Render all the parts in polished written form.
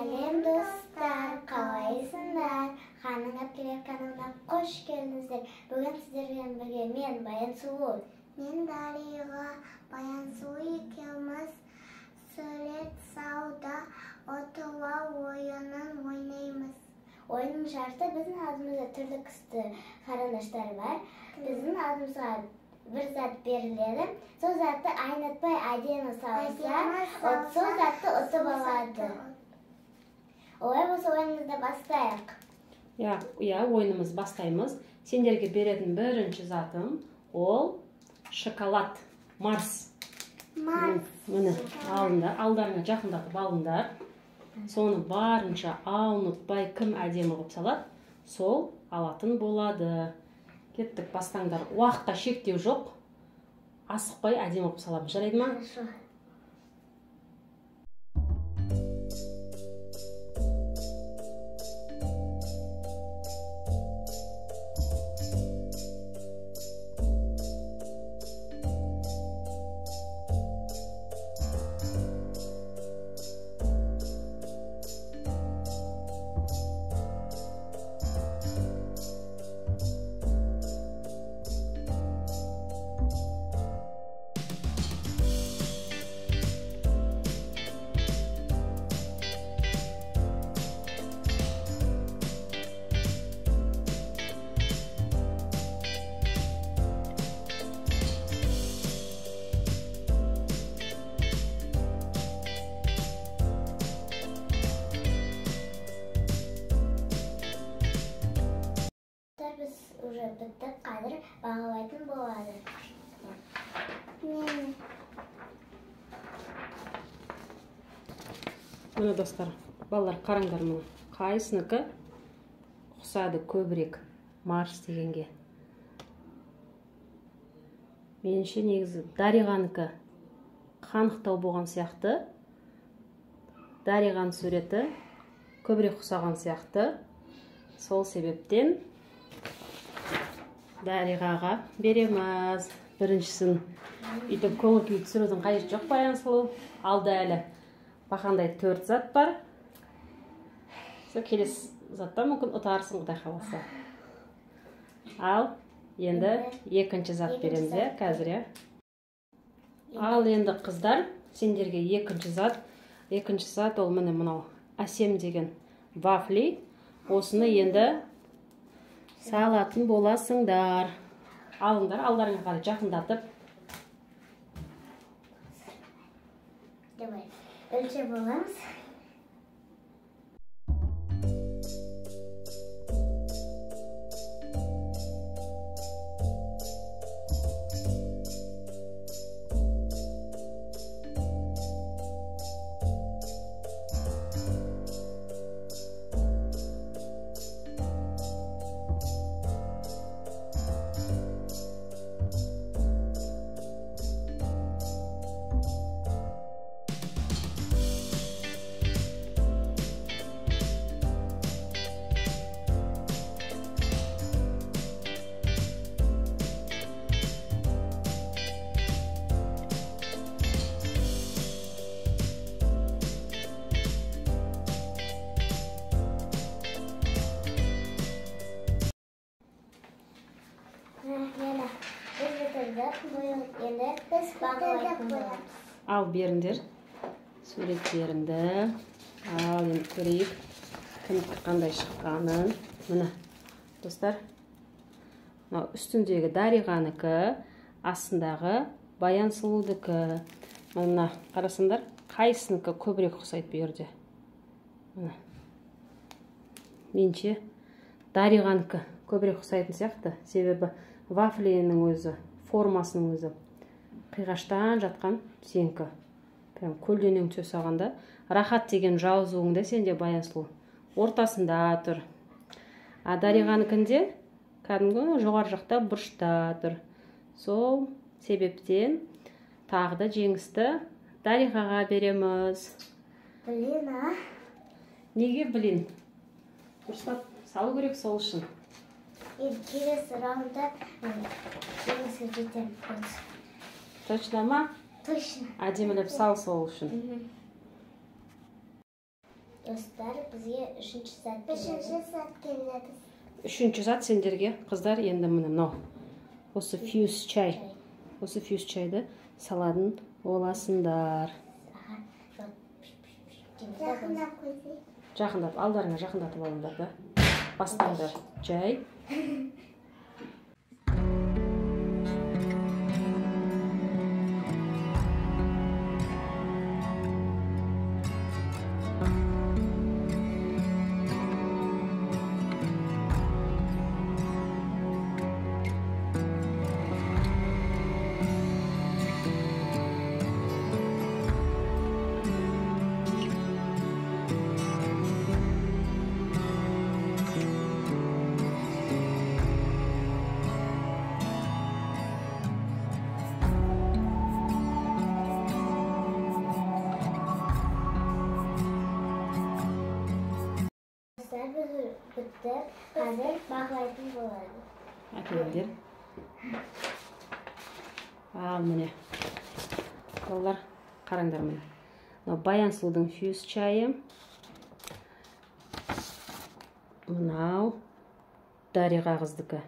Сәлем достар, қалайсыңдар? Ханың әпкелер каналына қош келдіңіздер. Бүгін сіздермен бірге мен Баян Сұлу. Мен Дариға. Баян Сұлу екеуміз сурет салуда отыра ойынын ойнаймыз. Ойынның шарты: біздің алдымызда түрлі түсті қарандаштар бар. Біздің алдымызға бір зат беріледі. Сол затты айнытпай әдемі салса, сол затты ұтып алады. Олай болса, ойынымызды бастайық. Иә, ойынымыз бастаймыз. Сендерге беретін бірінші затым ол шоколад Марс. Марс. Міне, алыңдар, алдарыңа жақындатып алыңдар. Соны барынша аунытпай кім әдемі қылып салады, сол алатын болады. Кеттік, бастаңдар. Уақытқа шектеу жоқ. Асықпай әдемі қылып саламыз. Жарайды ма? Хорошо. Біз уже біттік, қазір бағалайтын болады. Мен Міне, достар, балалар, қараңдар, міне. Қайсынікі ұқсады көбірек Марс дегенге? Меніңше, негізі Дариғанікі қанықтау болған сияқты. Дариғаның суреті көбірек ұқсаған сияқты. Сол себептен Дариғаға береміз. Біріншісін өйтіп көңіл күй түсірудің қажеті жоқ, Баян Сұлу. Алда әлі бақандай 4 зат бар. Сол келесі затта мүмкін ұтарсың, Құдай қаласа. Ал енді екінші зат береміз, иә, қазір, иә. Ал енді, қыздар, сендерге екінші зат. Екінші зат ол міне мынау Әсем деген вафли. Осыны енді салатын боласыңдар. Алыңдар, алдарыңа қарай жақындатып. Давай, өлшеп аламыз. Міне, біз бітірдік. Енді біз бағалайтын боламыз. Ал беріңдер суреттеріңді. Ал енді көрейік, кімдікі қандай шыққанын. Міне, достар, мынау үстіндегі Дариғанікі, астындағы Баян Сұлудікі. Мына қарасаңдар, қайсынікі көбірек ұқсайды бұл жерде? Міне. Меніңше, Дариғанікі көбірек ұқсайтын сияқты. Себебі вафлінің өзі, формасының өзі қиғаштан жатқан сенікі. Прям көлденең түсе салғанда. Рахат деген жазуың да сенде, Баян Сұлу, ортасында тұр. А Дариғанікінде кәдімгі жоғары жақта бұрышта тұр. Сол себептен тағы да жеңісті Дариғаға береміз. Блин, а? Неге блин? Дұрыстап салу керек сол үшін. Енді келесі раундта жеңіске жетемін. Точно ма? Точно. Әдемілеп сал сол үшін. Достар, бізге үшінші зат келеді. Үшінші зат келеді. Үшінші зат сендерге, қыздар, енді міне мынау. Осы фьюз чай. Осы фьюз чайды салатын боласыңдар. Жақындап қойсай. Жақындап, алдарыңа жақындатып алыңдар да. Бастаңдар. Жай. Бітті. Қазір бақылайтын болады. Әкеліңдер. Ал міне. Балалар, қараңдар міне. Мынау Баян сұлудың фьюз чайы. Мынау Дариға қыздікі.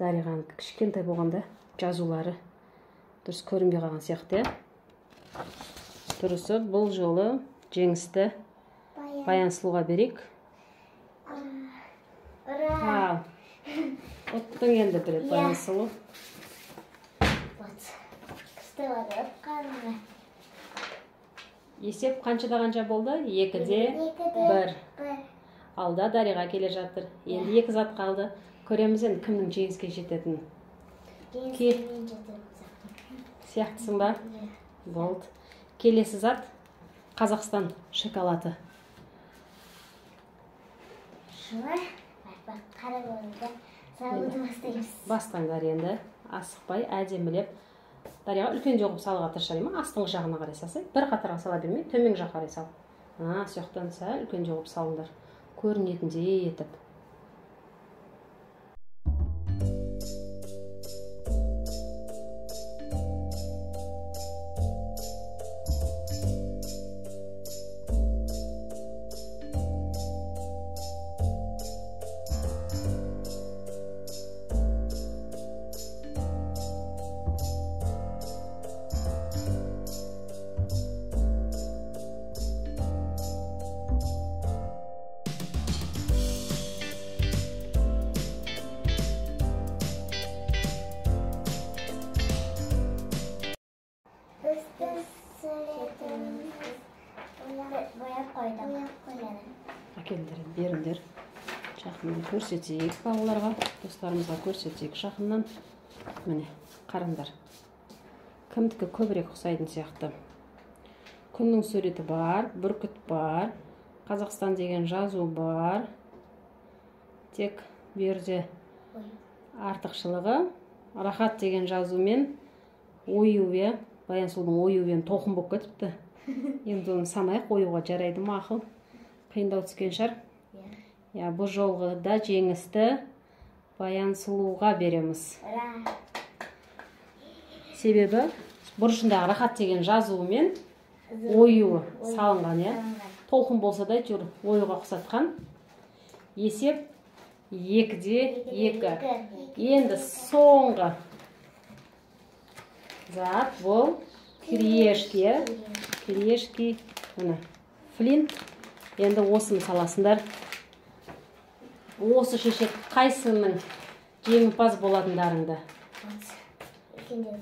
Дариғанікі кішкентай болғанда жазулары дұрыс көрінбей қалған сияқты. Дұрысы бұл жолы жеңісті Баян сұлуға берейік. Ура! Ал, ұттың енді бір рет, Баян сұлу. Вот. Күшті болды, ұтқаныма. Есеп қаншада қанша болды? 2-де 2-де 1. 1. Алда Дариға келе жатыр. Енді 2 зат қалды. Көреміз енді кімнің жеңіске жететінін. Жеңіске мен жетемін сияқты. Сияқтысың ба? Иә. Болды. Келесі зат Қазақстан шоколады. Шыны қарап алыңыздар. Салуды бастаймыз. Бастаңдар енді. Асықпай, әдемілеп. Дариға үлкен қылып салуға тырысар ма? Астыңғы жағына қарай салсай, бір қатарға сала бермей, төменгі жаққа қарай сал. Сояқтан сәл үлкен қылып салыңдар. Көрінетіндей етіп. Бояп қойдық. Әкеліңдер, беріңдер. Жақыннан көрсетейік балаларға, достарымызға көрсетейік жақыннан. Міне, қараңдар. Кімдікі көбірек ұқсайтын сияқты. Күннің суреті бар, бүркіт бар, Қазақстан деген жазу бар. Тек бұл жерде артықшылығы Рахат деген жазумен ою, иә, Баян сұлудың оюымен толқын болып кетіпті. Енді оны санайық, оюға жарайды мақұл. Қиындау түскен шығар. Иә, бұл жолғы да жеңісті Баян сұлуға береміз. Себебі бұрышындағы Рахат деген жазуымен оюы салынған, иә. Толқын болса да әйтеуір оюға ұқсатқан. Есеп 2-де 2. Енді соңғы зат бұл кириешки. Кириешки, міне, флинт. Енді осыны саласыңдар. Осы шешек қайсының жеңімпаз болатындарыңды.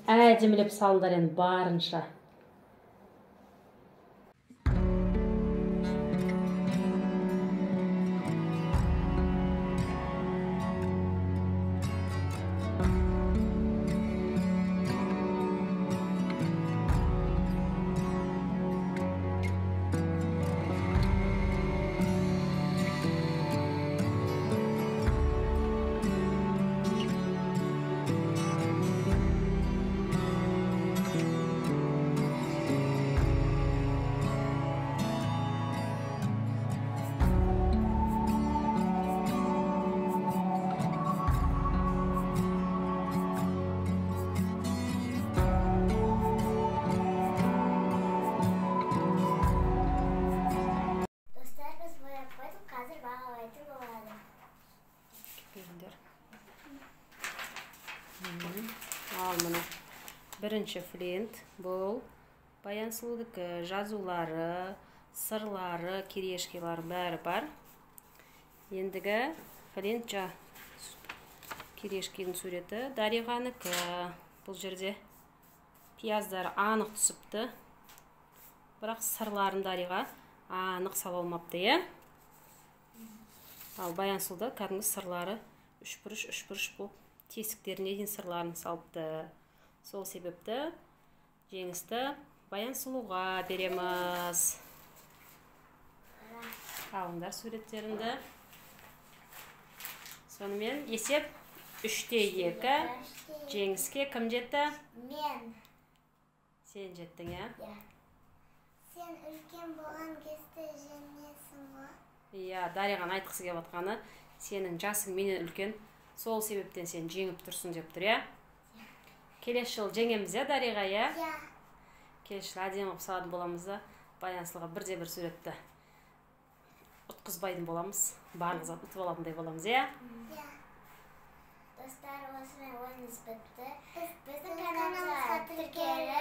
Әдемілеп салыңдар енді барынша. Бірінші флинт бұл Баян сұлудікі, жазулары, сырлары, кириешкилары бәрі бар. Ендігі флинт кириешкидің суреті Дариғанікі. Бұл жерде пияздары анық түсіпті, бірақ сырларын Дариға анық сала алмапты, иә? Ал Баян сұлуда кәдімгі сырлары үшбұрыш үшбұрыш болып, тесіктеріне дейін сырларын салыпты. Сол себепті жеңісті Баян сұлуға береміз. Алыңдар суреттеріңді. Сонымен есеп 3-2. Жеңіске кім жетті? Мен. Сен жеттің, иә? Иә. Сен үлкен болған кезде жеңесің ғой. Иә, Дариғаның айтқысы келіп жатқаны, сенің жасың менен үлкен, сол себептен сен жеңіп тұрсың деп тұр, иә? Келесі жылы жеңеміз, иә, Дариға, иә? Иә. Келесі жылы әдемі қылып салатын боламыз да, Баян сұлуға бірде бір суретті ұтқызбайтын боламыз, барлық зат ұтып алатындай боламыз, иә? Иә. Достар, осымен ойынымыз бітті. Біздің Біздің каналымызға тіркеліп,